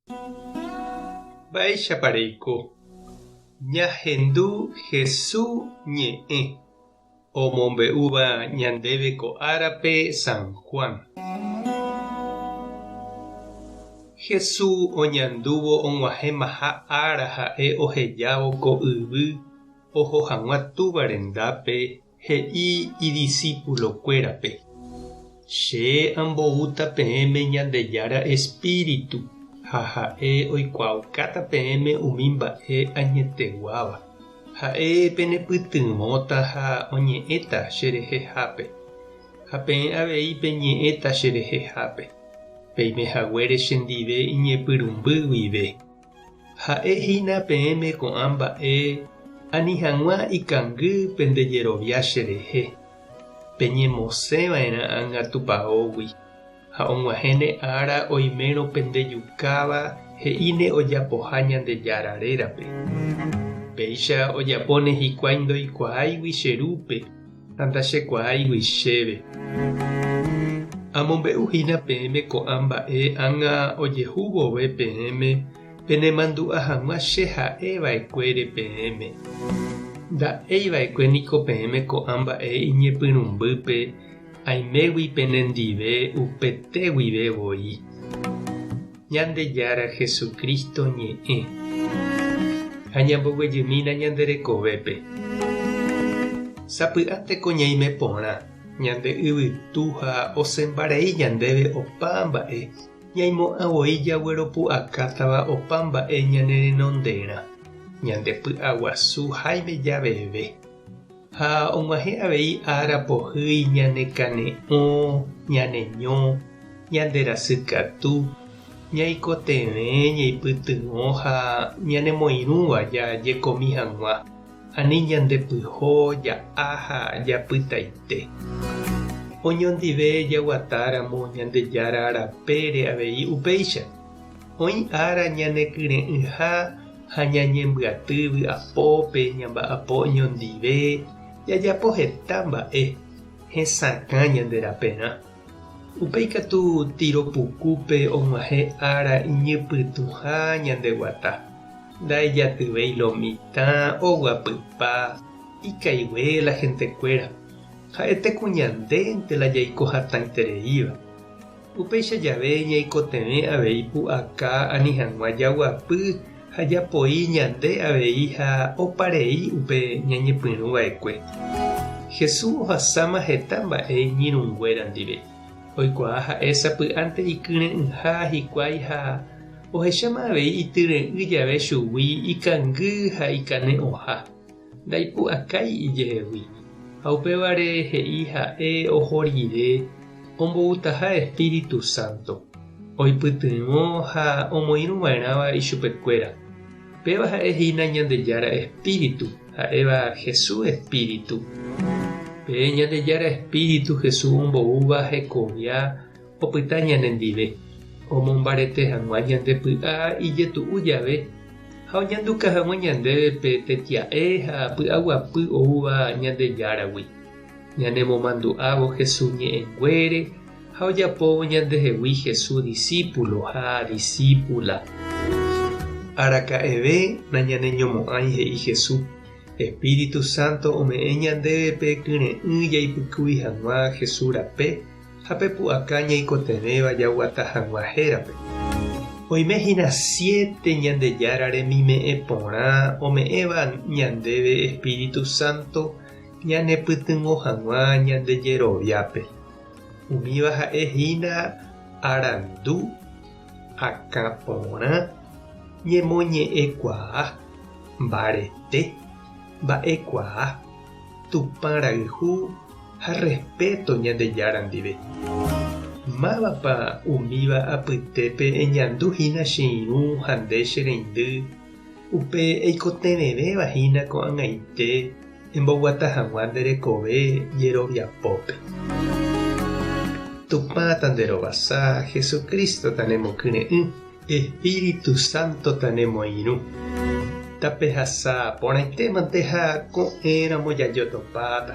Mba'éichapa reiko? Ñahendu Hesu ñe'ẽ omombe'úva ñandéve ko árape San Juan. Hesu oñandúvo og̃uahẽmaha ára ha'e ohejávo ko yvy oho hag̃ua Túva rendápe He'i idisípulokuérape, Che amboúta peẽme Ñandejára espíritu, ha ha'e oikuaaukáta peẽme umi mba'e añeteguáva. Ha'e penepytyvõta ha oñe'ẽta cherehehápe, ha peẽ avei peñe'ẽta cherehehápe, peime haguére chendive iñepyrũmby guive. Ha'e hína peẽme ko'ã mba'e ani hag̃ua ikangy pende jerovia cherehe. Peñemosẽ va'erã ág̃a tupaógui, ha og̃uahẽne ára oimérõ pende jukáva he'íne ojapoha Ñandejára rérape. Péicha ojapóne hikuái ndoikuaáigui che Rúpe ha ndachekuaáigui chéve. Amombe'u hína peẽme ko'ã mba'e ág̃a ojehu vove peẽme penemandu'a hag̃ua che ha'e va'ekuére peẽme. Nda'éi va'ekue niko peẽme ko'ã mba'e iñepyrũmbýpe aimégui penendive upete guive voi. Ñandejára Jesucristo ñe'ẽ. Ha ñamboguejymína ñande rekovépe. Sapy'ánteko ñaime porã, ñande yvytu ha osẽmbarei ñandéve opa mba'e, ñaimo'ã voi jagueropu'akátava opa mba'e ñane renonderã, ñande py'aguasu háime javeve. Ha og̃uahẽ avei ára pohýi ñane kane'õ, ñane ño, ñande rasy katu, ñaikotevẽ ñaipytyvõ ha ñanemoirũva jajekomi hag̃ua, ani ñande pyho ja'a ha japytaite. Oñondive jaguatáramo Ñandejára rapére avei upéicha, oĩ ára ñanekyre'ỹha ha ñañembyaty vy'apópe ñamba'apo oñondive, jajapo heta mba'e, hesakã ñande raperã. Upéi katu tiro pukúpe og̃uahẽ ára iñypytũha ñande guata. Nda'ijatyvéi lo mitã, oguapypa, ikaigue la hentekuéra. Ha'ete ku ñandénte la jaiko hatãitereíva. Upéicha jave ñaikotevẽ avei pu'aka ani hag̃ua jaguapy ha japoi ñande avei ha opa rei upe ñañepyrũ va'ekue. Jesús ohasáma heta mba'e iñirũnguéra ndive. Oikuaa ha'e sapy'ánte ikyre'ỹha hikuái ha ohecháma avei ityre'ỹ jave chugui ikangy ha ikane'õha. Ndaipu'akái ijehegui, ha upévare he'i ha'e oho rire omboutaha espíritu sánto, oipytyvõ ha omoirũ va'erãva ichupekuéra. Péva ha'e hína Ñandejára espíritu, ha'éva Jesús espíritu. Pe Ñandejára espíritu Jesús omboúva hekovia opyta ñanendive, omombarete hag̃ua ñande py'a ijetu'u jave ha oñanduka hag̃ua ñandéve pe tetia'e ha py'aguapy oúva Ñandejáragui, ñanemomandu'ávo Jesús ñe'ẽnguére ha ojapóvo ñandehegui Jesús disípulo ha disípula. Araka'eve nañaneñomo'ãi he'i Jesús, Espíritu Santo ome'ẽ ñandéve pe kyre'ỹ jaipykúi hag̃ua Jesús rape ha pe pu'aka ñaikotevẽva jaguata hag̃ua hérape. Oime hína siéte Ñandejára remime'ẽ porã ome'ẽva ñandéve Espíritu Santo ñanepytyvõ hag̃ua ñande jeroviápe. Umíva ha'e hína arandu, akã porã, ñemoñe'ẽkuaa, mbarete, mba'ekuaa, Tupã rayhu ha respeto Ñandejára ndive. Mávapa umíva apytépe eñandu hína che irũ ha nde che reindy, upe eikotevẽvéva hína ko'ag̃aite emboguata hag̃ua nde rekove jeroviapópe. Tupã tanderovasa, Jesucristo tanemokyre'ỹ. Espíritu Santo tanemoirũ. Tapehasa porãitémante ha ko'ẽramo jajotopáta.